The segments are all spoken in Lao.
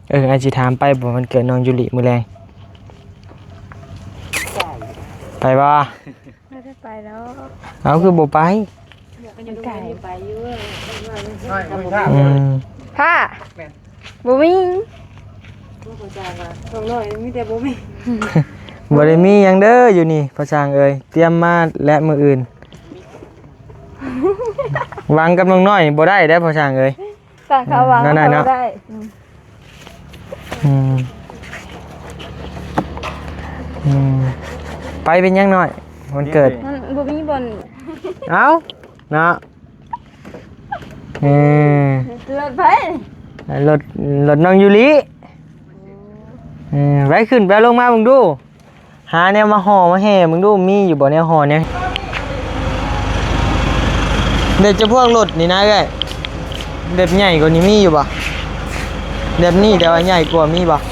ເອີ ອ້າຍຊິຖາມ ໄປບໍ່ວັນເກີດນ້ອງຢູລິມື້ແລງ? ໄປບໍ່? ບໍ່ໄດ້ໄປດອກ. ເອົາ ຄືບໍ່ໄປ? ມັນໄກ. ອືມ ຜ້າ ແມ່ນ ບໍ່ມີ. ນ້ອງນ້ອຍມີແຕ່ບໍ່ມີ. ບໍ່ໄດ້ມີຫຍັງເດີຢູ່ນີ້ ພໍ່ຊ່າງເອີຍ, ຕຽມມາແລະມື້ອື່ນ. ຫວັງກັບນ້ອງນ້ອຍບໍ່ໄດ້ເດ້ພໍ່ຊ່າງເອີຍ. ຕາມຄາດຫວັງ ນັ້ນນະເນາະ ເຮົາບໍ່ໄດ້. ອືມ ອືມ ອືມ ໄປເປັນຫຍັງນ້ອຍ ວັນເກີດ? ມັນບໍ່ມີບ່ອນ. ເອົ້າ ເນາະ ເອີ ລົດໃຜ? ລົດ ລົດນ້ອງຢູລິ. ເອີ ໄປຂຶ້ນ ໄປລົງມາເບິ່ງດູ. ຫາແນວມາຫໍ່ມາແຫ່ເບິ່ງດູ ມີຢູ່ບໍ່ແນວຫໍ່ແນວ? ແບບຈຳພວກລົດນີ້ນະເອື້ອຍ, ແບບໃຫຍ່ກວ່ານີ້ມີຢູ່ບໍ່? ແບບນີ້ແຕ່ວ່າໃຫຍ່ກວ່າມີບໍ່? ອໍ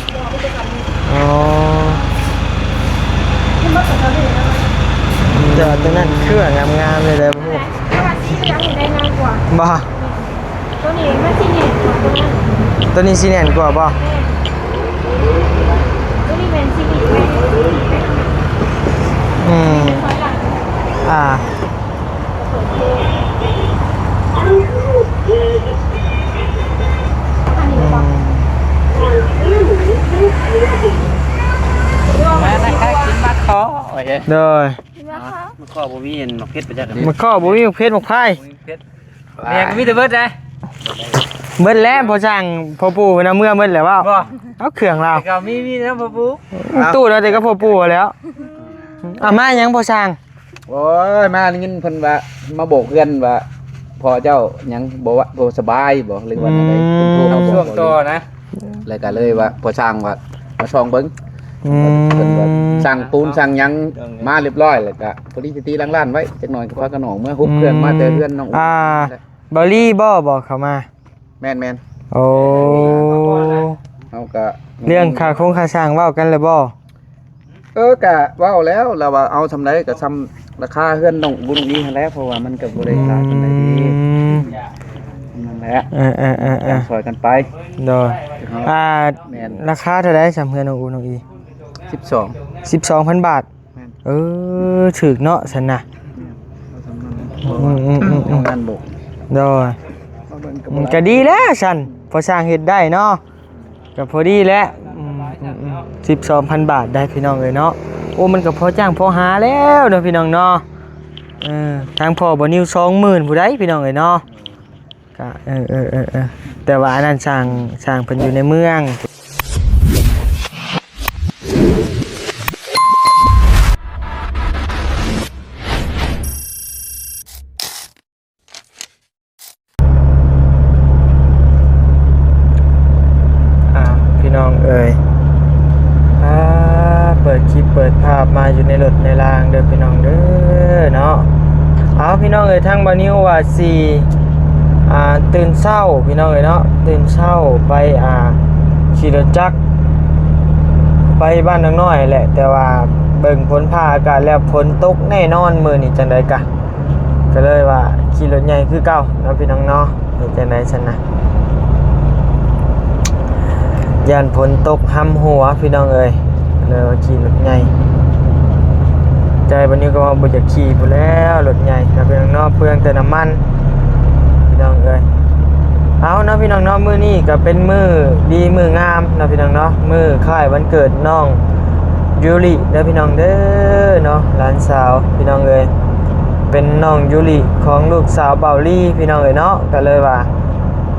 ແຕ່ວ່າຕົວນັ້ນຄືວ່າງາມໆເລີຍເດ້. ແຕ່ວ່າສີເຫຼືອງນີ້ໄດ້ງາມກວ່າ. ບໍ່? ຕົວນີ້ມັນຊິແໜ້ນກວ່າຕົວນັ້ນ. ຕົວນີ້ຊິແໜ້ນກວ່າບໍ່? ແມ່ນ. ຕົວນີ້ແມ່ນຊິບີບໄປ. ອືມ ຖອຍຫຼັງ. ອ່າ ອັນນີ້ບໍ່? ອືມ ແມ່ນນະ ກິນໝາກຄໍ້. ໂດຍ ກິນໝາກຄໍ້. ໝາກຄໍ້ບໍ່ມີອັນໝາກເຜັດປະຈັກ. ໝາກຄໍ້ບໍ່ມີໝາກເຜັດໝາກພາຍ. ບໍ່ມີເຜັດ. ແມ່ກໍມີແຕ່ເບິດເດ້. ເບິດແລ້ວ ພໍ່ຊ່າງພໍ່ປູ່ເພິ່ນເອົາເມືອເບິດແລ້ວເວົ້າ. ບໍ່ ເອົາເຄື່ອງລາວ ແຕ່ກໍມີ ມີນຳພໍ່ປູ່. ຕູ້ລາວແຕ່ກັບພໍ່ປູ່ຫັ້ນແຫຼ້ວ. ເອົາມາຫຍັງພໍ່ຊ່າງ? ໂອ້ຍ ມາໄດ້ຍິນເພິ່ນວ່າ ມາບອກເພື່ອນວ່າພໍ່ເຈົ້າຫຍັງບໍ່ ບໍ່ສະບາຍບໍ່ ຫຼືວ່າແນວໃດ. ອືມ ເປັນໂທມາບອກ ຊ່ວງຕໍ່ນະ ແລ້ວກໍເລີຍວ່າພໍ່ຊ່າງວ່າມາສ່ອງເບິ່ງ. ອືມ ເພິ່ນວ່າສັ່ງປູນສັ່ງຫຍັງມາຮຽບຮ້ອຍ ແລ້ວກໍພໍດີຊິຕີຫຼັງລ້ານໄວ້ ຈັກໜ້ອຍກໍພາກັນອອກເມືອ ຮຸບເຄື່ອງມາແຕ່ເຮືອນນ້ອງອຸ້ງ. ອ່າ ເບົາລີບໍ່ ບໍ່ເຂົ້າມາ? ແມ່ນໆ. ໂອ້ ເຮົາກໍ ເລື່ອງຄ່າຄົງຄ່າຊ່າງເວົ້າກັນແລ້ວບໍ່? ເອີ ກະເວົ້າແລ້ວ ລາວວ່າເອົາສ່ຳໃດກໍສ່ຳລາຄາເຮືອນນ້ອງບຸນອີຫັ້ນແຫຼະ ເພາະວ່າມັນກໍບໍ່ໄດ້ຫຼາຍປານໃດເດ້. ອືມ ນັ້ນແຫຼະ ເອີໆໆໆ ຊ່ອຍກັນໄປ. ໂດຍ ອ່າ ແມ່ນ ລາຄາເທົ່າໃດສ່ຳເຮືອນນ້ອງອຸ້ງອີ? ສິບສອງ ສິບສອງພັນບາດ. ແມ່ນ ເອີ ຖືກເນາະຊັ້ນນະ. ແມ່ນ ເອົາສ່ຳນັ້ນ ອືມໆໆໆ ເອົາງານໂບກ. ໂດຍ ເອົາເບິ່ງກໍ ອືມ ບໍ່ຫຼາຍ ກໍດີແລ້ວຊັ້ນ ພໍສ້າງເຮັດໄດ້ເນາະ. ກໍພໍດີແຫຼະ ອືມໆໆ ສິບສອງພັນບາດໄດ໋ພີ່ນ້ອງເອີຍເນາະ. ໂອ້ ມັນກໍພໍຈ້າງພໍຫາແລ້ວເນາະພີ່ນ້ອງເນາະ. ເອີ ທາງພໍ່ບ່າວນິວສອງໝື່ນພຸ້ນໄດ໋ພີ່ນ້ອງເອີຍເນາະ. ກະ ເອີໆໆໆ ແຕ່ວ່າອັນນັ້ນຊ່າງ ຊ່າງເພິ່ນຢູ່ໃນເມືອງ. ອ່າ ພີ່ນ້ອງເອີຍ ອ່າ ເປີດຄລິບເປີດພາບມາຢູ່ໃນລົດໃນລາງເດີພີ່ນ້ອງເດີເນາະ. ເອົາ ພີ່ນ້ອງເອີຍ ທາງບ່າວນິວວ່າຊິ ອ່າ ຕື່ນເຊົ້າພີ່ນ້ອງເອີຍເນາະ ຕື່ນເຊົ້າໄປ ອ່າ ຂີ່ລົດຈັກໄປບ້ານນາງນ້ອຍແຫຼະ ແຕ່ວ່າເບິ່ງຝົນຟ້າອາກາດແລ້ວ ຝົນຕົກແນ່ນອນມື້ນີ້ຈັ່ງໃດກະ ກໍເລີຍວ່າຂີ່ລົດໃຫຍ່ຄືເກົ່າເນາະພີ່ນ້ອງເນາະ. ເຮັດຈັ່ງໃດຊັ້ນນະ ຢ້ານຝົນຕົກຫຳຫົວພີ່ນ້ອງເອີຍ ເລີຍວ່າຂີ່ລົດໃຫຍ່. ໃຈບັດນີ້ກໍວ່າບໍ່ຢາກຂີ່ພຸ້ນແລ້ວລົດໃຫຍ່ເນາະພີ່ນ້ອງເນາະ ເປືອງແຕ່ນ້ຳມັນພີ່ນ້ອງເອີຍ. ເອົາເນາະພີ່ນ້ອງເນາະ ມື້ນີ້ກໍເປັນມື້ດີມື້ງາມເນາະພີ່ນ້ອງເນາະ ມື້ຄ້າຍວັນເກີດນ້ອງຢູລິເດີພີ່ນ້ອງເດີເນາະ ຫຼານສາວພີ່ນ້ອງເອີຍ. ເປັນນ້ອງຢູລິຂອງລູກສາວບ່າວລີພີ່ນ້ອງເອີຍເນາະ. ກໍເລີຍວ່າ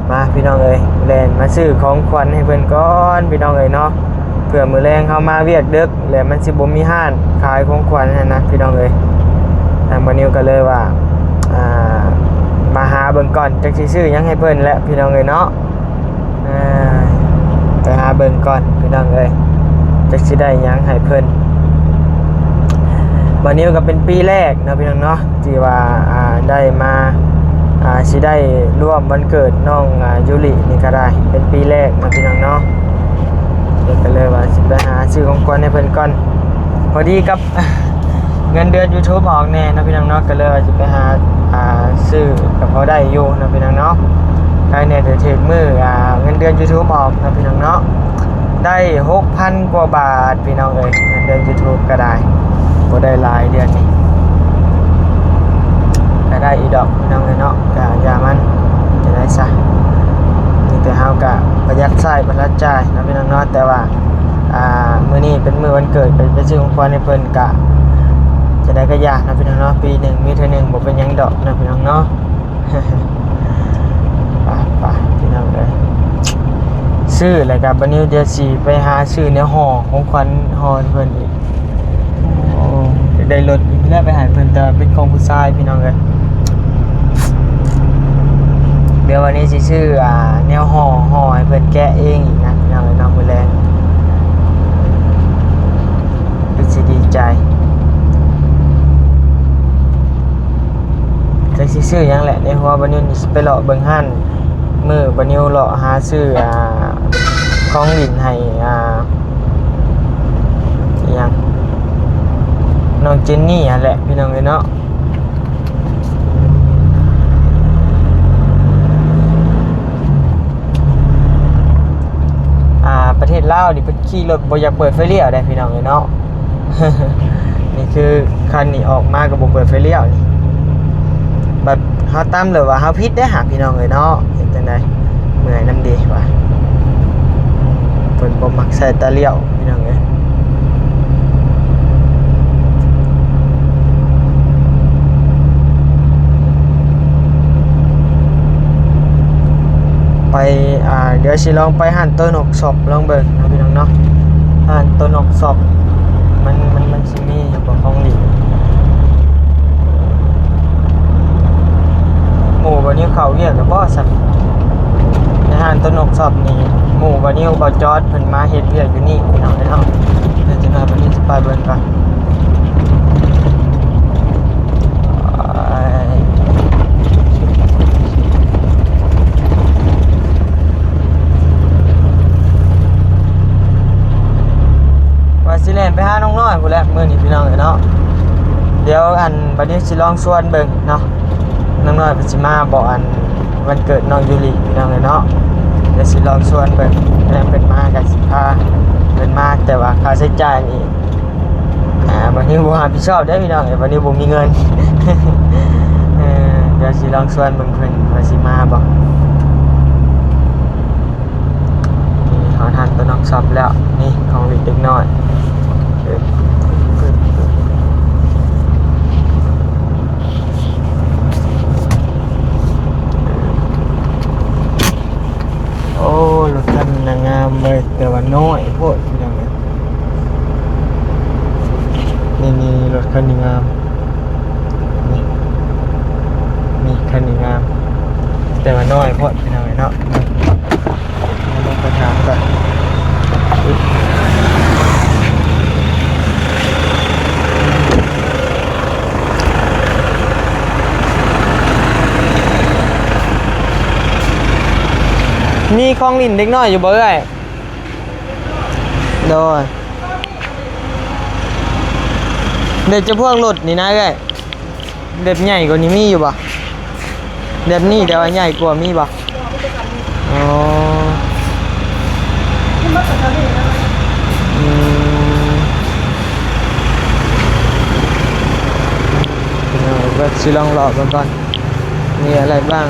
ມາພີ່ນ້ອງເອີຍ ແລ່ນມາຊື້ຂອງຂວັນໃຫ້ເພິ່ນກ່ອນພີ່ນ້ອງເອີຍເນາະ ເພື່ອມື້ແລງເຮົາມາວຽກເດິກ ແລະມັນຊິບໍ່ມີຮ້ານຂາຍຂອງຂວັນຫັ້ນນະພີ່ນ້ອງເອີຍ. ທາງບ່າວນິວກໍເລີຍວ່າ ອ່າ ມາຫາເບິ່ງກ່ອນ ຈັກຊິຊື້ຫຍັງໃຫ້ເພິ່ນແຫຼະພີ່ນ້ອງເອີຍເນາະ. ອ່າ ໄປຫາເບິ່ງກ່ອນພີ່ນ້ອງເອີຍ ຈັກຊິໄດ້ຫຍັງໃຫ້ເພິ່ນ. ບ່າວນິວກໍເປັນປີແລກເນາະພີ່ນ້ອງເນາະ ທີ່ວ່າ ອ່າ ໄດ້ມາ ອ່າ ຊິໄດ້ຮ່ວມວັນເກີດນ້ອງ ອ່າ ຢູລິນີ້ກໍໄດ້ ເປັນປີແລກເນາະພີ່ນ້ອງເນາະ. ກໍເລີຍວ່າຊິໄປຫາຊື້ຂອງຂວັນໃຫ້ເພິ່ນກ່ອນ ພໍດີກັບເງິນເດືອນຢູທູບອອກແດ່ເນາະພີ່ນ້ອງເນາະ. ກໍເລີຍວ່າຊິໄປຫາ ອ່າ ຊື້ກໍພໍໄດ້ຢູ່ເນາະພີ່ນ້ອງເນາະ ໃກ້ແດ່ຈະຖືກມື້ ອ່າ ເງິນເດືອນຢູທູບອອກເນາະພີ່ນ້ອງເນາະ. ໄດ້ຫົກພັນກວ່າບາດພີ່ນ້ອງເອີຍ. ເງິນເດືອນ YouTube ກໍໄດ້ ບໍ່ໄດ້ຫຼາຍເດືອນນີ້ ກໍໄດ້ອີກດອກພີ່ນ້ອງເອີຍເນາະ. ກໍຢ່າມັນ ຈັ່ງໃດຊະ ມີແຕ່ເຮົາກໍປະຢັດໃຊ້ປະຢັດຈ່າຍເນາະພີ່ນ້ອງເນາະ. ແຕ່ວ່າ ອ່າ ມື້ນີ້ເປັນມື້ວັນເກີດ ກໍໄປຊື້ຂອງຂວັນໃຫ້ເພິ່ນ ກໍຈັ່ງໃດກໍຢ່າເນາະພີ່ນ້ອງເນາະ. ປີໜຶ່ງມີເທື່ອໜຶ່ງ ບໍ່ເປັນຫຍັງດອກເນາະພີ່ນ້ອງເນາະ. ໄປໆ ພີ່ນ້ອງເອີຍ ຊື້ແລ້ວກໍບາດນີ້ດຽວຊິໄປຫາຊື້ແນວຫໍ່ຂອງຂວັນຫໍ່ໃຫ້ເພິ່ນອີກ. ໂອ້ ຢາກໄດ້ລົດນີ້ແຫຼະໄປໃຫ້ເພິ່ນ ແຕ່ວ່າເປັນຂອງຜູ້ຊາຍພີ່ນ້ອງເອີຍ. ດຽວວັນນີ້ຊິຊື້ ອ່າ ແນວຫໍ່ ຫໍ່ໃຫ້ເພິ່ນແກະເອງອີກນະພີ່ນ້ອງເອີຍເນາະ. ມື້ແລງ ເພິ່ນຊິດີໃຈ. ຈັກຊິຊື້ຫຍັງແຫຼະ ໃນຫົວບາດນີ້ຊິໄປເລາະເບິ່ງຮ້ານ ມື້ບາດນີ້ເລາະຫາຊື້ ອ່າ ຂອງຫຼິ້ນໃຫ້ ອ່າ ອີຫຍັງ ນ້ອງເຈນນີ້ຫັ້ນແຫຼະພີ່ນ້ອງເອີຍເນາະ. ອ່າ ປະເທດລາວນີ້ເພິ່ນຂີ່ລົດບໍ່ຢາກເປີດໄຟລ້ຽວໃດ໋ພີ່ນ້ອງເອີຍເນາະ. ນີ້ຄືຄັນນີ້ອອກມາກໍບໍ່ເປີດໄຟລ້ຽວນີ້ ບັດເຮົາຕຳເລີຍວ່າເຮົາຜິດເດ້ຫາພີ່ນ້ອງເອີຍເນາະ. ເຮັດຈັ່ງໃດ ເມື່ອຍນຳເດວ່າ ເພິ່ນບໍ່ມັກໃສ່ຕາລ້ຽວພີ່ນ້ອງເອີຍ. ໄປ ອ່າ ດຽວຊິລອງໄປຮ້ານໂຕນົກຊັອບລອງເບິ່ງເນາະພີ່ນ້ອງເນາະ. ຮ້ານໂຕນົກຊັອບ ມັນ ມັນ ມັນຊິມີຢູ່ບໍ່ຂອງຫຼິ້ນ. ໝູ່ບ່າວນິວເຂົ້າວຽກແລ້ວບໍ່ຊັ້ນ? ໃນຮ້ານໂຕນົກຊັອບນີ້ ໝູ່ບ່າວນິວ ບ່າວຈອດ ເພິ່ນມາເຮັດວຽກຢູ່ນີ້ພີ່ນ້ອງເອີຍເນາະ. ດຽວຈັກໜ້ອຍບ່າວນິວຊິໄປເບິ່ງກ່ອນ. ວ່າຊິແລ່ນໄປຫານ້ອງນ້ອຍພຸ້ນແຫຼະມື້ນີ້ພີ່ນ້ອງເອີຍເນາະ. ດຽວ ອັນ ບັດນີ້ຊິລອງຊວນເບິ່ງເນາະ ນ້ອງນ້ອຍເພິ່ນຊິມາບໍ່ ອັນ ວັນເກີດນ້ອງຢູລິພີ່ນ້ອງເອີຍເນາະ. ດຽວຊິລອງຊວນເບິ່ງ ຄັນເພິ່ນມາກໍຊິພາເພິ່ນມາ ແຕ່ວ່າຄ່າໃຊ້ຈ່າຍນີ້ ອ່າ ບັດນີ້ບໍ່ຮັບຜິດຊອບເດີ້ພີ່ນ້ອງເອີຍ ບັດນີ້ບໍ່ມີເງິນ. ເອີ ດຽວຊິລອງຊວນເບິ່ງເພິ່ນວ່າຊິມາບໍ່. ນີ້ ເຮົາທານໂຕນອກຊັອບແລ້ວ ນີ້ຂອງຫຼິ້ນເດັກນ້ອຍ. ໂອ້ ລົດຄັນນີ້ນະງາມເວີຍ ແຕ່ວ່ານ້ອຍໂພດພີ່ນ້ອງເອີຍ. ນີ້ໆ ລົດຄັນນີ້ງາມ ນີ້ ນີ້ຄັນນີ້ງາມ ແຕ່ວ່ານ້ອຍໂພດພີ່ນ້ອງເອີຍເນາະ. ເອົາລົງໄປຖາມກ່ອນ. ມີຂອງຫຼິ້ນເດັກນ້ອຍຢູ່ບໍ່ເອື້ອຍ? ໂດຍ ເດ ຈະພວກລົດນີ້ນະເອື້ອຍ ແບບໃຫຍ່ກວ່ານີ້ມີຢູ່ບໍ່? ແບບນີ້ແຕ່ວ່າໃຫຍ່ກວ່າມີບໍ່? ອໍ ອືມ ເອົາ ກໍຊິລອງເລາະເບິ່ງກ່ອນ ມີອະໄລບ້າງ.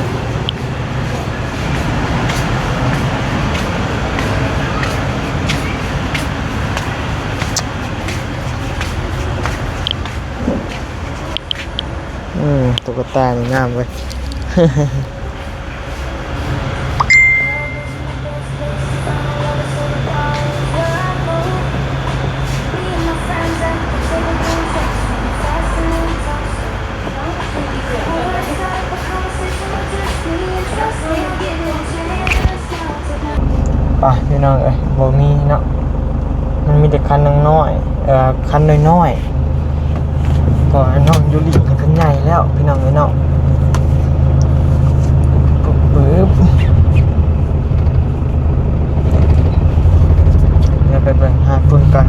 ອືມ ຕຸກກະຕານີ້ງາມເວີຍ. ໄປພີ່ນ້ອງເອີຍ ບໍ່ມີເນາະ ມັນມີແຕ່ຄັນນ້ອຍໆ ເອີ ຄັນນ້ອຍໆ ເພາະວ່ານ້ອງຢູລິນີ້ເພິ່ນໃຫຍ່ແລ້ວພີ່ນ້ອງເອີຍເນາະ. ປຶບ ດຽວໄປເບິ່ງຮ້ານປຸ້ນກ່ອນ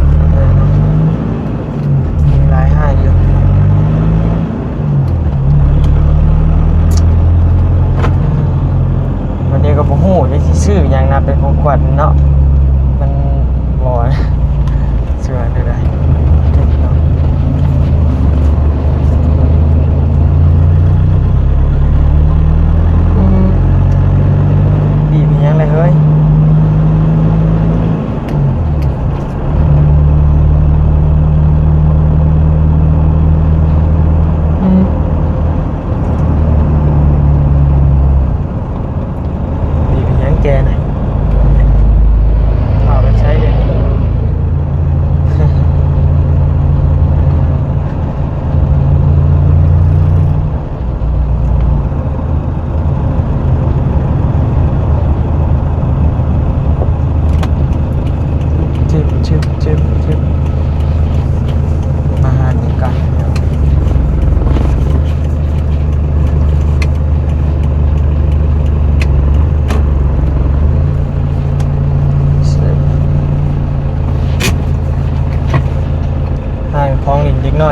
ມີຫຼາຍຮ້ານຢູ່. ວັນນີ້ກໍບໍ່ຮູ້ເດ້ຊິຊື້ຫຍັງນະເປັນຂອງຂວັນເນາະ ມັນ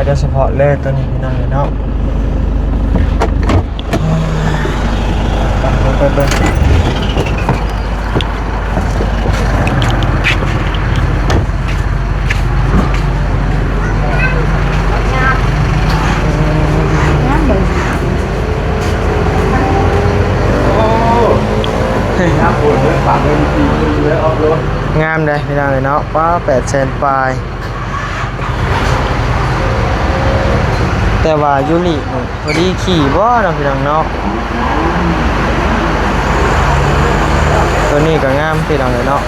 ໂດຍສະເພາະເລີຍໂຕນີ້ພີ່ນ້ອງເອີຍເນາະ. ໄປເບິ່ງ ໄປເບິ່ງ ງາມເດ້ພີ່ນ້ອງເອີຍເນາະ. ປ້າ ແປດແສນປາຍ. ແຕ່ວ່າຢູລິນີ້ພໍດີຂີ່ບໍ່ເນາະພີ່ນ້ອງເນາະ. ໂຕນີ້ກໍງາມພີ່ນ້ອງເອີຍເນາະ.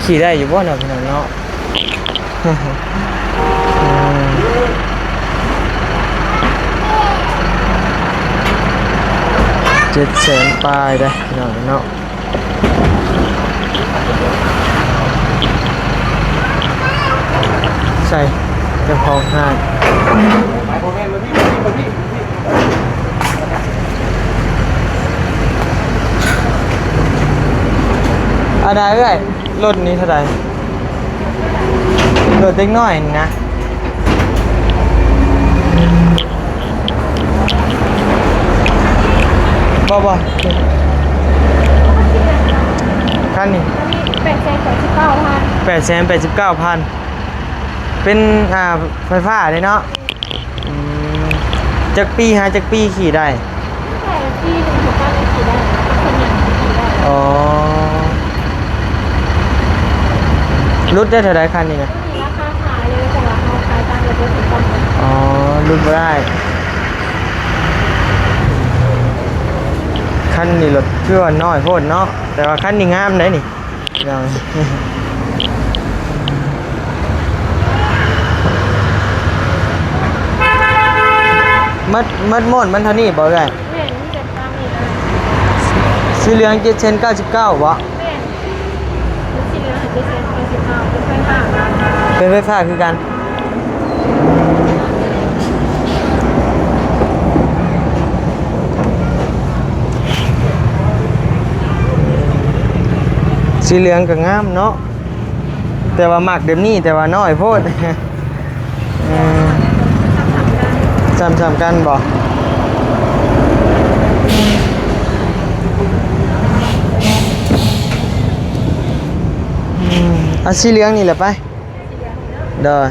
ຂີ່ໄດ້ຢູ່ບໍ່ເນາະພີ່ນ້ອງເນາະ? ອືມ ເຈັດແສນປາຍເດ້ພີ່ນ້ອງເນາະ. ໃສ່ເຈົ້າຂອງຮ້ານ ອັນໃດເອື້ອຍ? ລົດນີ້ເທົ່າໃດ? ລົດເດັກນ້ອຍນີ້ນະ ບໍ່ ບໍ່ ຄັນນີ້ ແປດແສນແປດສິບເກົ້າພັນ ແປດແສນແປດສິບເກົ້າພັນ ເປັນ ອ່າ ໄຟຟ້າເດ້ເນາະ. ອືມ ຈັກປີຫາຈັກປີຂີ່ໄດ້? ແຕ່ປີໜຶ່ງເຂົາເຈົ້າຍັງຂີ່ໄດ້ ຄົນຍັງຂີ່ໄດ້. ອໍ ຫຼຸດໄດ້ເທົ່າໃດຄັນນີ້ນະ? ຕົວນີ້ລາຄາຂາຍເລີຍ ແຕ່ວ່າເຮົາຂາຍຕາມລະບົບຂອງເຂົາ. ອໍ ຫຼຸດບໍ່ໄດ້. ຄັນນີ້ລົດຄືວ່ານ້ອຍໂພດເນາະ ແຕ່ວ່າຄັນນີ້ງາມໄດ໋ນີ້. ພີ່ນ້ອງ ໝົດ ໝົດໂມດມັນເທົ່ານີ້ບໍ່ເອື້ອຍ? ແມ່ນ ມີແຕ່ຕາມນີ້ນະ. ສີເຫຼືອງເຈັດແສນເກົ້າສິບເກົ້າບໍ່? ແມ່ນ ສີເຫຼືອງເຈັດແສນເກົ້າສິບເກົ້າ ເປັນໄຟຟ້າ ເປັນໄຟຟ້າຄືກັນ. ສີເຫຼືອງກໍງາມເນາະ ແຕ່ວ່າມັກແບບນີ້ ແຕ່ວ່ານ້ອຍໂພດ. ເອີ ຊ້ຳໆກັນບໍ່? ອືມ ເອົາສີເຫຼືອງນີ້ແຫຼະໄປ. ໂດຍ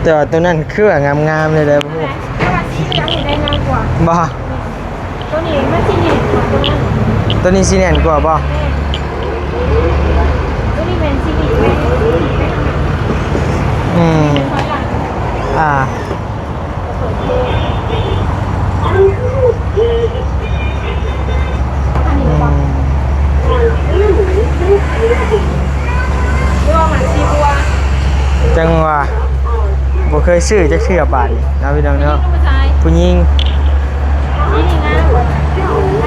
ແຕ່ວ່າໂຕນັ້ນຄືວ່າງາມໆເລີຍເດ້. ແຕ່ວ່າສີເຫຼືອງນີ້ໄດ້ງາມກວ່າ. ບໍ່? ໂຕນີ້ມັນຊິແໜ້ນກວ່າໂຕນັ້ນ. ໂຕນີ້ຊິແໜ້ນກວ່າບໍ່? ແມ່ນ ໂຕນີ້ແມ່ນຊີວິດແມ່ນ ອືມ ອ່າ ອືມ ຈັງວ່າ ບໍ່ເຄີຍຊື້ຈັກເທື່ອປານນີ້ເນາະ ພີ່ນ້ອງເນາະ. ຜູ້ຍິງ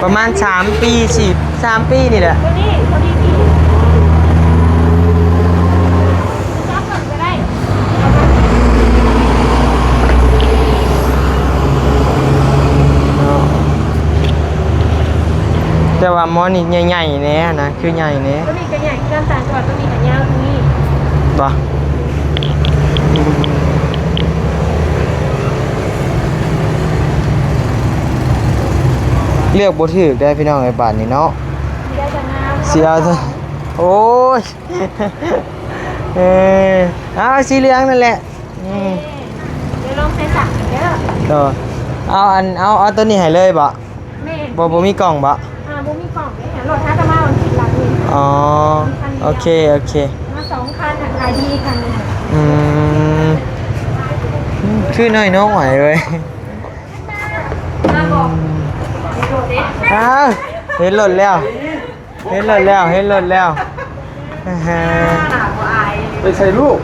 ປະມານສາມປີ ສີ່ ສາມປີນີ້ແຫຼະ. ເນາະ ແຕ່ວ່າໝໍນີ້ໃຫຍ່ໆແດ່ນະ ຄືໃຫຍ່ແດ່. ໂຕນີ້ກໍໃຫຍ່ຄືກັນ ຕ່າງແຕ່ວ່າໂຕນີ້ກໍຍາວກວ່ານີ້. ບໍ່? ເລືອກບໍ່ຖືກເດ້ພີ່ນ້ອງເອີຍ ບາດນີ້ເນາະ. ຊິເອົາ ໂອ້ຍ ເອີ ເອົາສີເຫຼືອງນັ້ນແຫຼະ. ອືມ ດຽວລອງໃສ່ສັກເດີ. ເອີ ເອົາອັນ ເອົາ ເອົາໂຕນີ້ໃຫ້ເລີຍບໍ່? ແມ່ນ ບໍ່ ບໍ່ມີກ່ອງບໍ່? ອ່າ ບໍ່ມີກ່ອງເດ້ ລົດຫາກະມາວັນທິດຫຼັງນີ້. ອໍ ມີຄັນດຽວ ໂອເຄ ໂອເຄ ມາສອງຄັນ ຂາຍດີຄັນນີ້. ອືມ ຄືນ້ອຍໆເວີຍ. ມາບໍ່? ອືມ ເຫັນລົດເດ້ ອ້າວ ເຫັນລົດແລ້ວ. ເຫັນລົດແລ້ວ ເຫັນລົດແລ້ວ. ໄປໃສ່ລູກ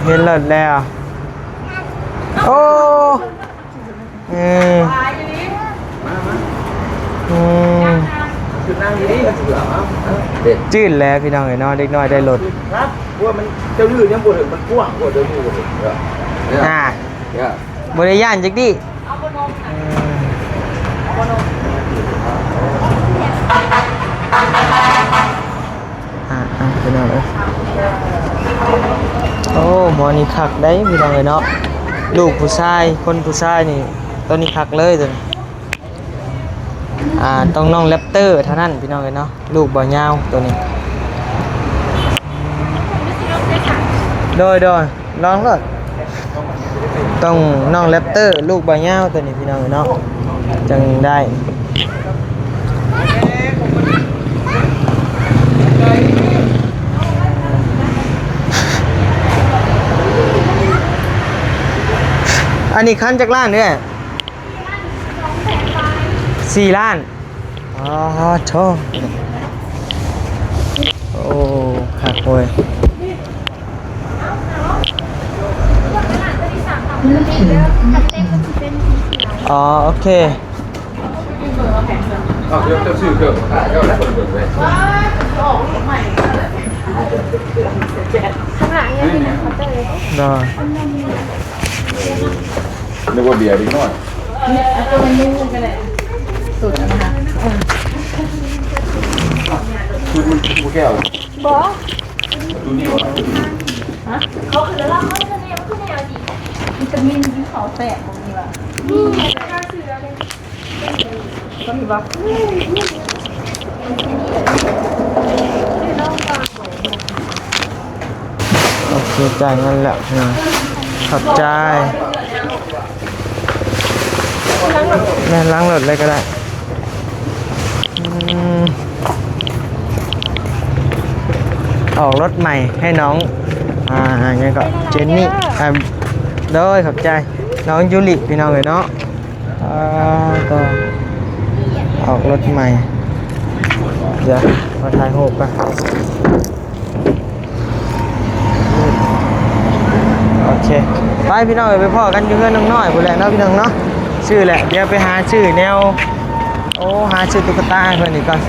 ເຫັນລົດແລ້ວ. ໂອ້ ເອີ ອືມ ຈື່ນແລ້ວພີ່ນ້ອງເອີຍເນາະ ເດັກນ້ອຍໄດ້ລົດ. ພວກມັນເຈົ້າດື້ຍັງບໍ່ເຖິງ ມັນກວ້າງກວ່າເຈົ້າຢູບໍ່ເຖິງເດີ ອ່າ ເດີ ບໍ່ໄດ້ຢ້ານຈັກດີ້. ອ່າໆ ພີ່ນ້ອງເອີຍ ໂອ້ ໝໍນີ້ຄັກໄດ໋ ພີ່ນ້ອງເອີຍເນາະ. ລູກຜູ້ຊາຍ ຄົນຜູ້ຊາຍນີ້ ໂຕນີ້ຄັກເລີຍໂຕນີ້. ອ່າ ຕ້ອງນ້ອງແຣັບເຕີເທົ່ານັ້ນ ພີ່ນ້ອງເອີຍເນາະ ລູກບໍ່ຍາວໂຕນີ້. ໂດຍໆ ລອງໂລດ ຕ້ອງນ້ອງແຣັບເຕີລູກບໍ່ຍາວໂຕນີ້ ພີ່ນ້ອງເອີຍເນາະ ຈັ່ງໄດ້. ອັນນີ້ຄັນຈັກລ້ານເອື້ອຍ? ສີ່ລ້ານ. ອໍ ໂທ້ ໂອ້ ຄັກເວີຍ. ອໍ ໂອເຄ. ເອົາ ເຈົ້າ ເຈົ້າຊື້ເຄື່ອງຂາຍ ເຈົ້າໃຫ້ເພິ່ນເບິ່ງເລີຍ. ຂ້າງຫຼັງຍັງມີເນາະ ເຂົາເຈົ້າເລີຍ ດອ ນຶກວ່າເບຍເດັກນ້ອຍ. ເອົາຕົວນີ້ກໍໄດ້ ສູດນະ ສູດມັນບໍ່ແກ້ວ ບໍ່ ຕູນີ້ຫວາ? ຮະ? ເຂົາຄືລະ ເຂົາຄືແນວ ມັນຄືແນວນີ້ ວິຕາມິນກິນເຂົ້າແຊບບໍ່ມີຫວາ? ມີ ເຂົາຊື້ແລ້ວເດ້. ໂອເຄ ຈ່າຍເງິນແລ້ວ ຂອບໃຈ. ແມ່ນ ຫຼັງລົດເລີຍກໍໄດ້. ອືມ ອອກລົດໃໝ່ໃຫ້ນ້ອງ ອ່າ ຫຍັງເກາະ ເຈນນີ້ ອ່າ ໂດຍ ຂອບໃຈ ນ້ອງຢູລິ ພີ່ນ້ອງເອີຍເນາະ. ອ່າ ກໍອອກລົດໃໝ່ ດຽວຂໍຖ່າຍຮູບກ່ອນ. ໂອເຄ ໄປພີ່ນ້ອງເອີຍ ໄປພໍ້ກັນຢູ່ເຮືອນນ້ອງນ້ອຍພຸ້ນແຫຼະເນາະ ພີ່ນ້ອງເນາະ. ຊື້ແຫຼະ ດຽວໄປຫາຊື້ແນວ ໂອ້ ຫາຊື້ຕຸກກະຕາໃຫ້ເພິ່ນອີກກ່ອນ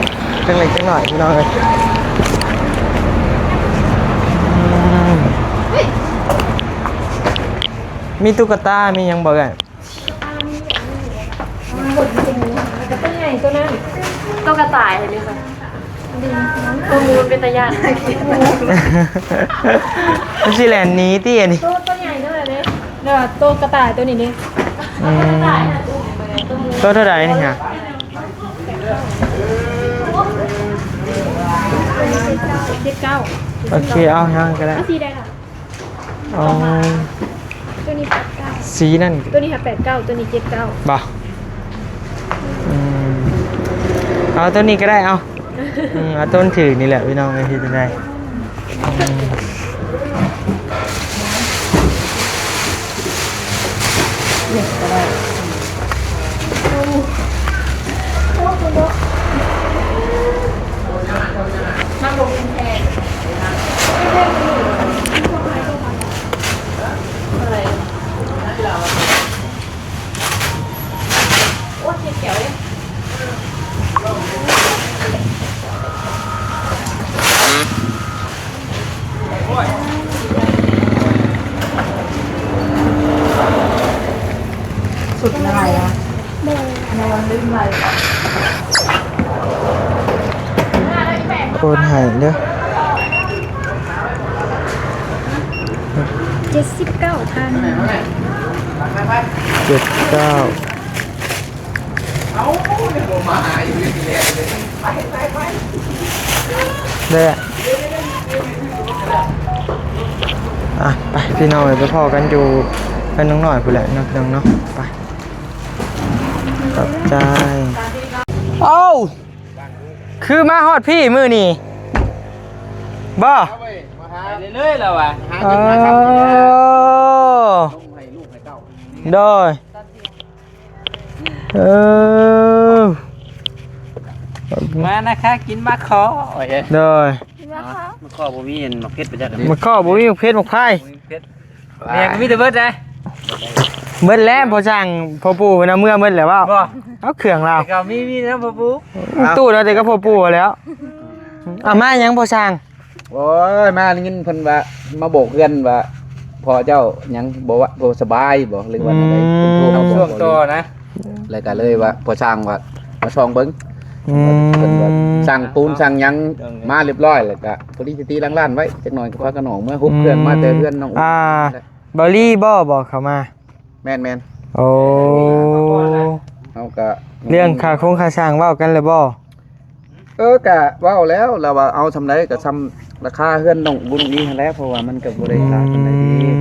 ຈັກເລັກຈັກນ້ອຍ ພີ່ນ້ອງເອີຍ. ອືມ ມີຕຸກກະຕາ ມີຫຍັງບໍ່ເອື້ອຍ? ຕົວໃຫຍ່ຕົວນັ້ນ ຕົວກະຕ່າຍເລີຍຄ່ະ. ຕົວໝູມັນເປັນຕາຢ້ານ ມັນຊິແລ່ນໜີຕິອັນນີ້. ໂຕ ຕົວໃຫຍ່ຕົວນັ້ນເດ້ ແລ້ວໂຕກະຕ່າຍຕົວນີ້ເດ້. ອືມ ໂຕເທົ່າໃດນີ້ຫະ? ເຈັດເກົ້າ. ໂອເຄ ເອົາຫຍັງກໍໄດ້ ເອົາສີໃດລະ? ອໍ ຕົວນີ້ແປດເກົ້າ ສີນັ້ນ ຕົວນີ້ຫາແປດເກົ້າ ຕົວນີ້ເຈັດເກົ້າ ບໍ່? ອືມ ເອົາຕົວນີ້ກໍໄດ້ ເອົາ ອືມ ເອົາຕົວມັນຖືກນີ້ແຫຼະ ພີ່ນ້ອງເອີຍ ເຮັດຈັ່ງໃດ? ອືມ ນີ້ກໍໄດ້. ສຸດລາຍອະ ໂດຍ ນອນລືມໄວ້ ໂອນໃຫ້ເດີ້ ເຈັດສິບເກົ້າພັນ ເຈັດເກົ້າ. ເດ້ ອ່ະ ໄປ ພີ່ນ້ອງເອີຍ ໄປພໍ້ກັນຢູ່ເຮືອນນ້ອງນ້ອຍພຸ້ນແຫຼະເນາະ ພີ່ນ້ອງເນາະ ໄປ ຂອບໃຈ. ໂອ້ ຄືມາຮອດພີ້ມື້ນີ້ ບໍ່? ໄປເລື້ອຍໆ ລາວວ່າ ເອີ ໂດຍ. ເອີ ມານະຄະ ກິນໝາກຄໍ້ ໂດຍ ກິນໝາກຄໍ້ ໝາກຄໍ້ບໍ່ມີອັນໝາກເຜັດໄປຈັກ ໝາກຄໍ້ບໍ່ມີໝາກເຜັດ ໝາກພາຍ ບໍ່ມີເຜັດ ແມ່ກໍມີແຕ່ເບິດໄດ໋ ເບິດແລ້ວ ພໍ່ຊ່າງ ພໍ່ປູ່ເພິ່ນເອົາເມືອເບິດແລ້ວເວົ້າ ບໍ່ ເອົາເຄື່ອງລາວ ແຕ່ເກົ່າມີ ມີນຳພໍ່ປູ່ ຕູ້ນະ ແຕ່ກັບພໍ່ປູ່ຫັ້ນແຫຼ້ວ ເອົາມາຫຍັງພໍ່ຊ່າງ? ໂອ້ຍ ມາໄດ້ຍິນເພິ່ນວ່າ ມາໂບກເຮືອນວ່າ ພໍ່ເຈົ້າຫຍັງບໍ່ວະ ບໍ່ສະບາຍບໍ່ ຫຼືວ່າແນວໃດ ອືມ ເພິ່ນໂທມາບອກ ຊ່ວງຕໍ່ນະ ແລ້ວກໍເລີຍວ່າ ພໍ່ຊ່າງວ່າ ມາສ່ອງເບິ່ງ ອືມ ເພິ່ນວ່າສັ່ງປູນສັ່ງຫຍັງມາຮຽບຮ້ອຍ ແລ້ວກໍພໍດີຊິຕີຫຼັງລ້ານໄວ້ ຈັກໜ້ອຍກໍພາກັນອອກເມືອ ຮຸບເຄື່ອງມາແຕ່ເຮືອນນ້ອງ ອ່າ ເບົາລີບໍ່ ບໍ່ເຂົ້າມາ? ແມ່ນໆ ໂອ້ ເຮົາກໍ ເລື່ອງຄ່າຄົງຄ່າຊ່າງເວົ້າກັນແລ້ວບໍ່? ເອີ ກະເວົ້າແລ້ວ ລາວວ່າເອົາສ່ຳໃດກະສ່ຳລາຄາເຮືອນນ້ອງບຸນອີຫັ້ນແຫຼະ ເພາະວ່າມັນກະບໍ່ໄດ້ຫຼາຍປານໃດເດ ອື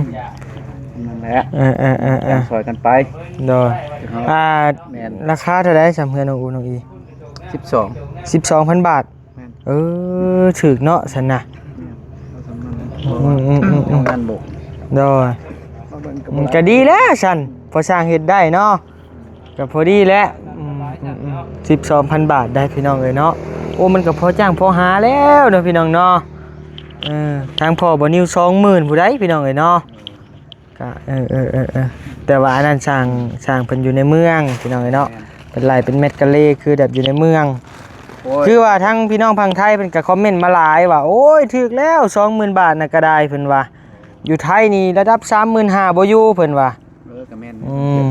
ມ ນັ້ນແຫຼະ ເອີໆໆໆ ຊ່ອຍກັນໄປ ໂດຍ ເຮົາ ອ່າ ແມ່ນ ລາຄາເທົ່າໃດສ່ຳເຮືອນນ້ອງອຸນ້ອງອີ? ສິບສອງ ສິບສອງພັນບາດ ແມ່ນ ເອີ ຖືກເນາະຊັ້ນນະ ແມ່ນ ເອົາສ່ຳນັ້ນແຫຼະ ອືມໆໆໆ ເອົາງານໂບກ ໂດຍ ເອົາເບິ່ງກະ ອືມ ບໍ່ຫຼາຍ ກະດີແລ້ວຊັ້ນ ພໍຊ່າງເຮັດໄດ້ເນາະ ກໍພໍດີແຫຼະ ອືມໆໆ ສິບສອງພັນບາດໄດ໋ພີ່ນ້ອງເອີຍເນາະ ໂອ້ ມັນກໍພໍຈ້າງພໍຫາແລ້ວເນາະພີ່ນ້ອງເນາະ ເອີ ທາງພໍ່ບໍ່ນິວສອງໝື່ນພຸ້ນໃດ໋ພີ່ນ້ອງເອີຍເນາະ ກະ ເອີໆໆໆ ແຕ່ວ່າອັນນັ້ນຊ່າງ ຊ່າງເພິ່ນຢູ່ໃນເມືອງພີ່ນ້ອງເອີຍເນາະ ແມ່ນ ເພິ່ນໄລ່ເປັນແມັດກາເລ ຄືແບບຢູ່ໃນເມືອງ ໂອ້ຍ ຄືວ່າທາງພີ່ນ້ອງຝັ່ງໄທເພິ່ນກໍຄອມເມັນມາຫຼາຍວ່າ ໂອ້ຍ ຖືກແລ້ວ ສອງໝື່ນບາດນະກໍໄດ້ ເພິ່ນວ່າ ຢູ່ໄທນີ້ລະດັບສາມໝື່ນຫ້າບໍ່ຢູ່ ເພິ່ນວ່າ ເອີ ກໍແມ່ນ ອືມ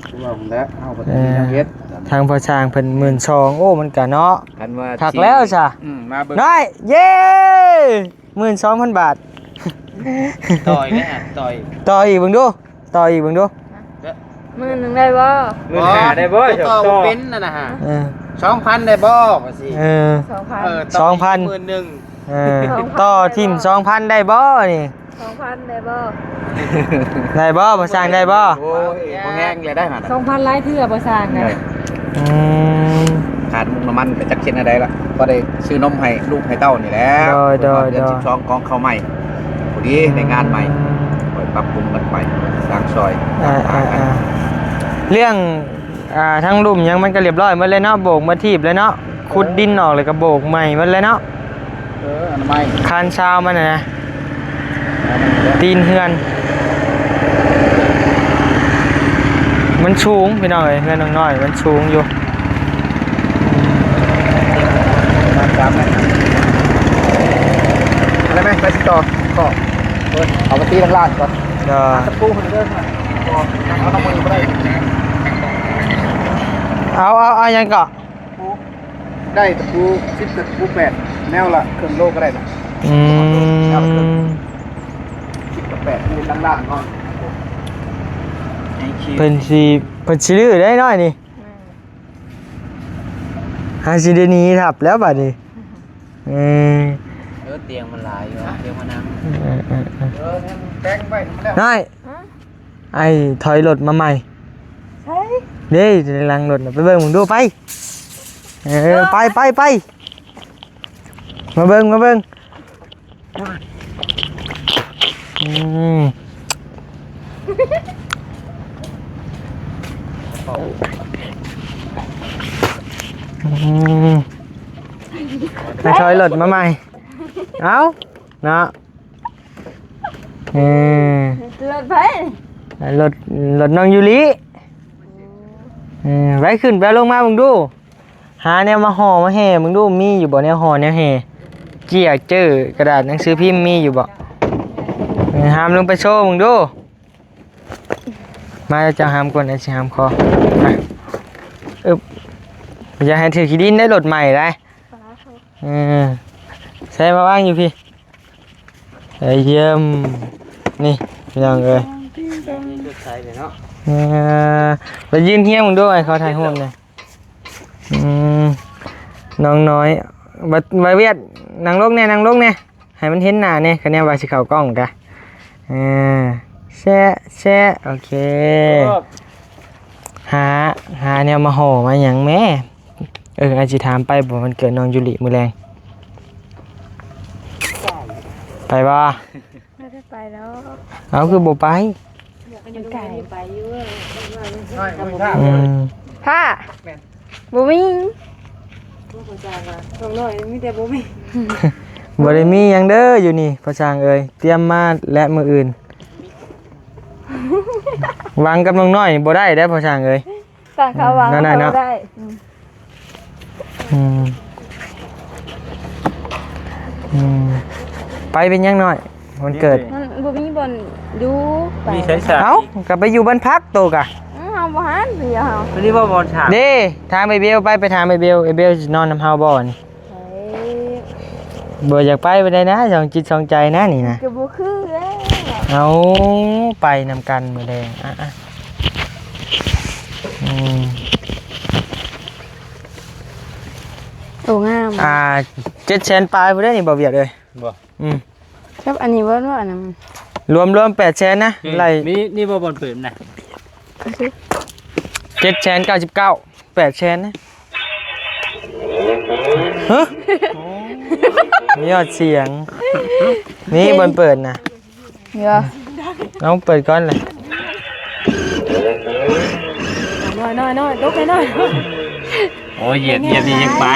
ຄືວ່າຫັ້ນແຫຼະ ເຮົາກໍຕ້ອງມີແນວເຮັດ ເອີ ທາງພໍ່ຊ່າງເພິ່ນໝື່ນສອງ ໂອ້ ມັນກະເນາະ ຄັນວ່າ ຄັກແລ້ວຊະ ອືມ ມາເບິ່ງ ນ້ອຍ ເຢ້ ໝື່ນສອງພັນບາດ ຕໍ່ອີກແລ້ວ ຕໍ່ອີກ ຕໍ່ອີກເບິ່ງດູ ຕໍ່ອີກເບິ່ງດູ ໝື່ນໜຶ່ງໄດ້ບໍ່? ໝື່ນຫ້າໄດ້ບໍ່? ຕໍ່ບໍ່ເປັນນັ້ນນະ ເອີ ສອງພັນໄດ້ບໍ່? ວ່າຊີ້ ເອີ ສອງພັນ ເອີ ສອງພັນ ໝື່ນໜຶ່ງ ເອີ ສອງພັນ ຕໍ່ຖິ້ມ ໄດ້ບໍ່? ສອງພັນໄດ້ບໍ່ນີ້? ສອງພັນໄດ້ບໍ່? ໄດ້ບໍ່? ບໍ່ຊ່າງໄດ້ບໍ່? ໂອ້ຍ ບໍ່ແຮງແລ້ວໄດ້ຫັ້ນນະ ສອງພັນຫຼາຍເທື່ອບໍ່ຊ່າງນະ ອືມ ຂາດນ້ຳມັນໄປຈັກເຊັ່ນໃດລະ ພໍໄດ້ຊື້ນົມໃຫ້ລູກໃຫ້ເຕົ້ານີ້ແຫຼະ ໂດຍ ໂດຍ ເດືອນສິບສອງກອງເຂົ້າໃໝ່ ພໍດີໄດ້ງານໃໝ່ ອືມ ຄ່ອຍປັບປຸງກັນໄປ ສ້າງຊ່ອຍ ອ່າ ເລື່ອງ ອ່າ ທາງລຸ່ມຫຍັງມັນກໍລຽບຮ້ອຍໝົດແລ້ວເນາະ ໂບກໝົດທີບແລ້ວເນາະ ເອີ ຂຸດດິນອອກແລ້ວກໍໂບກໃໝ່ໝົດແລ້ວເນາະ ເອີ ອັນໃໝ່ ຄານຊາວມັນນະ ຕີນເຮືອນ ມັນສູງພີ່ນ້ອງເອີຍ ເຮືອນນ້ອງນ້ອຍມັນສູງຢູ່ ປະມານສາມແມັດ ໄດ້ໄໝ? ໄປຊິຕໍ່ ກໍ ເອີ ເອົາໄປຕີຫຼັງລ້ານກ່ອນ ເອີ ຕະປູໃຫ້ເດີ ເອົານ້ຳມືບໍ່ໄດ້ ເອົາ ເອົາ ເອົາຫຍັງເກາະ? ໄດ້ຕະປູສິບ ຕະປູແປດ ແນວລະເຄິ່ງໂລກໍໄດ້ນະ ອືມ ສິບກັບແປດ ຢູ່ດ້ານລ່າງເນາະ ເພິ່ນຊິ ເພິ່ນຊິດື້ໄດ໋ນ້ອຍນີ້ ອືມ ຫາຊິໄດ້ໜີທັບແລ້ວບາດນີ້ ເອີ ເອີ ຕຽງມັນຫຼາຍຢູ່ ຕຽງມານັ່ງ ເອີໆໆ ເອີ ແຕ່ງໄວ້ ນ້ອຍ ຮະ? ອ້າຍຖອຍລົດມາໃໝ່ ໃສ? ເດ້ ຢູ່ໃນຫຼັງລົດນະ ໄປເບິ່ງເບິ່ງດູໄປ ເອີ ເອີ ໄປ ໄປ ໄປ ມາເບິ່ງ ມາເບິ່ງ ອືມ ອືມ ໄປຖອຍລົດມາໃໝ່ ເອົ້າ ເນາະ ເອີ ລົດໃຜ? ລົດ ລົດນ້ອງຢູລິ ເອີ ໄປຂຶ້ນ ໄປລົງມາເບິ່ງດູ ຫາແນວມາຫໍ່ມາແຫ່ເບິ່ງດູ ມີຢູ່ບໍ່ແນວຫໍ່ແນວແຫ່ ເຈ້ຍເຈີ ກະດາດໜັງສືພິມມີຢູ່ບໍ່? ເອີ ຫາມລົງໄປໂຊເບິ່ງດູ ມາ ເຈົ້າຫາມກ່ອນ ອ້າຍຊິຫາມຂໍ ມາ ອຶບ ຢ່າໃຫ້ຖືກຂີ້ດິນໄດ້ ລົດໃໝ່ໄດ໋ ເອີ ໃສ່ມາວາງຢູ່ພີ້ ເອີ ຢ້ຽມ ນີ້ພີ່ນ້ອງເອີຍ ເອີ ໄປຢືນຮຽງເບິ່ງດູ ໃຫ້ເຂົາຖ່າຍຮູບແດ່ ອືມ ນ້ອງນ້ອຍ ໄວວຽດ ນັ່ງລົງແດ່ ນັ່ງລົງແດ່ ໃຫ້ມັນເຫັນໜ້າແດ່ ຄະແນນວ່າຊິເຂົ້າກ້ອງກະ ເອີ ແຊະ ແຊະ ໂອເຄ ຫາ ຫາແນວມາຫໍ່ມາຫຍັງແມ້ ເອີ ອ້າຍຊິຖາມໄປບໍ່ ວັນເກີດນ້ອງຢູລິມື້ແລງ ໄປບໍ່? ບໍ່ໄດ້ໄປດອກ ເອົາ ຄືບໍ່ໄປ? ມັນໄກ ອືມ ພ້າ ບໍ່ມີ ນ້ອງນ້ອຍມີແຕ່ບໍ່ມີ ບໍ່ໄດ້ມີຫຍັງເດີຢູ່ນີ້ ພໍ່ຊ່າງເອີຍ ຕຽມມາແລະມື້ອື່ນ ຫວັງກັບນ້ອງນ້ອຍບໍ່ໄດ້ເດ້ພໍ່ຊ່າງເອີຍ ຕາມຄາດຫວັງ ນັ້ນນະ ເນາະ ເຮົາບໍ່ໄດ້ ອືມ ອືມ ອືມ ໄປເປັນຫຍັງນ້ອຍ ວັນເກີດ? ມັນບໍ່ມີບ່ອນຢູ່ ໄປ ມີໃສສາ? ເອົ້າ ກໍໄປຢູ່ບ້ານພັກໂຕກະ. ເອີ ເຮົາບໍ່ຫັນ ດຽວເຮົາ ອັນນີ້ບໍ່ບ່ອນຖາມ ເດ້ ຖາມໄອ້ເບວໄປ ໄປຖາມໄອ້ເບວ ໄອ້ເບວຊິນອນນຳເຮົາບໍ່ນີ້? ໄປ ບໍ່ຢາກໄປປານໃດນະ ສອງຈິດສອງໃຈນະນີ້ນະ ກໍບໍ່ຄືແລ້ວ. ເອົາ ໄປນຳກັນມື້ແລງ ອະ ອະ ອືມ ໂອ້ ງາມ ອ່າ ເຈັດແສນປາຍພຸ້ນເດ້ນີ້ ບໍ່ວຽດເອີຍ. ບໍ່ ອືມ ກັບອັນນີ້ບໍ່ ອັນນັ້ນ ລວມ ລວມແປດແສນນະ ອືມ ໄລ່ ນີ້ ນີ້ບໍ່ບ່ອນເປີດນະ ເຈັດແສນເກົ້າສິບເກົ້າ ແປດແສນນະ. ຮະ ມີຍອດສຽງ ນີ້ບ່ອນເປີດນະ ເອີ ເອົາເປີດກ່ອນເລີຍ. ນ້ອຍໆໆ ຕົກນ້ອຍໆ ໂອ້ຍ ຢຽບ ຢຽບນີ້ຍັງໄປ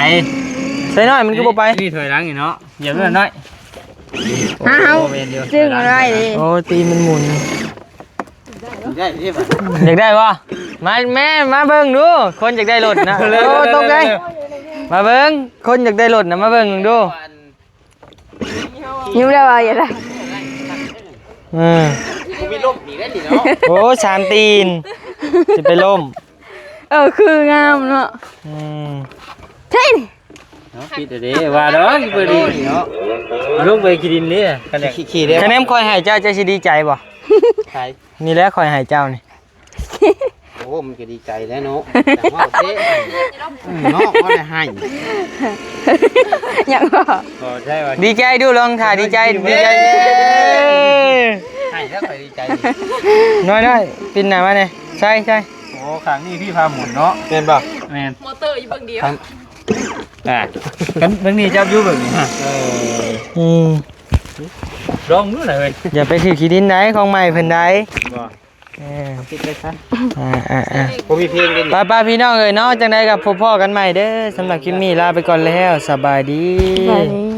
ໃສ່ນ້ອຍມັນຄືບໍ່ໄປ ນີ້ຖອຍຫຼັງນີ້ເນາະ ຢຽບນ້ອຍໆ. ອ້າວ ໂອ້ ແມ່ນຢູ່ ຈຶ່ງໄດ້ເດ້ ໂອ້ ຕີນມັນໝຸນ ຢາກໄດ້ບໍ່? ມາແມ່ ມາເບິ່ງດູ ຄົນຢາກໄດ້ລົດນະ ໂອ້ ຕົກໄດ້ ມາເບິ່ງ ຄົນຢາກໄດ້ລົດນະ ມາເບິ່ງດູ. ຍິ້ວແລ້ວວ່າຢ່າໄດ້ ເອີ ບໍ່ມີລົມອີກແລ້ວນີ້ເນາະ ໂອ້ ສາມຕີນ ຊິໄປລົ້ມ ເອີ ຄືງາມເນາະ ອືມ ເທ່ນີ້ ເນາະ ປິດເດ້ ວ່າດອກ ເປີດດີເນາະ ລົງໄປຂີ້ດິນເດ້ ຄັນ ຂີ້ ຂີ້ເດ້ ຄະແນນຂ້ອຍໃຫ້ເຈົ້າ ເຈົ້າຊິດີໃຈບໍ່? ໃຜ? ນີ້ແຫຼະຂ້ອຍໃຫ້ເຈົ້ານີ້ ໂອ້ ມັນກໍດີໃຈແລ້ວເນາະ ແຕ່ເວົ້າເດ້ ເນາະ ບໍ່ໄດ້ໃຫ້ ຫຍັງບໍ່? ບໍ່ໃຊ່ວ່າ ດີໃຈດູ ລອງຖ້າດີໃຈ ດີໃຈ ໃຫ້ແລ້ວຂ້ອຍດີໃຈ ນ້ອຍໆ ປິ່ນໜ້າມາແດ່ ໃຊ່ ໃຊ່ ໂອ້ ຂ້າງນີ້ພີ່ພາໝູນເນາະ ແມ່ນບໍ່? ແມ່ນ ມໍເຕີຢູ່ເບິ່ງດຽວ ອ່າ ຄັນເບິ່ງນີ້ຈັບຢູ່ເບິ່ງນີ້ ເອີ ອືມ ລອງດູນະເຮີ້ຍ ຢ່າໄປຖືກຂີ້ດິນໃດ ຂອງໃໝ່ເພິ່ນໃດ ບໍ່ ເອີ ປິດໄວ້ຊະ ອ່າໆໆ ບໍ່ມີເພງເດ້ ໄປໆ ພີ່ນ້ອງເອີຍເນາະ ຈັ່ງໃດກໍພົບພໍ້ກັນໃໝ່ເດີ ສຳລັບຄລິບນີ້ລາໄປກ່ອນແລ້ວ ສະບາຍດີ ສະບາຍດີ.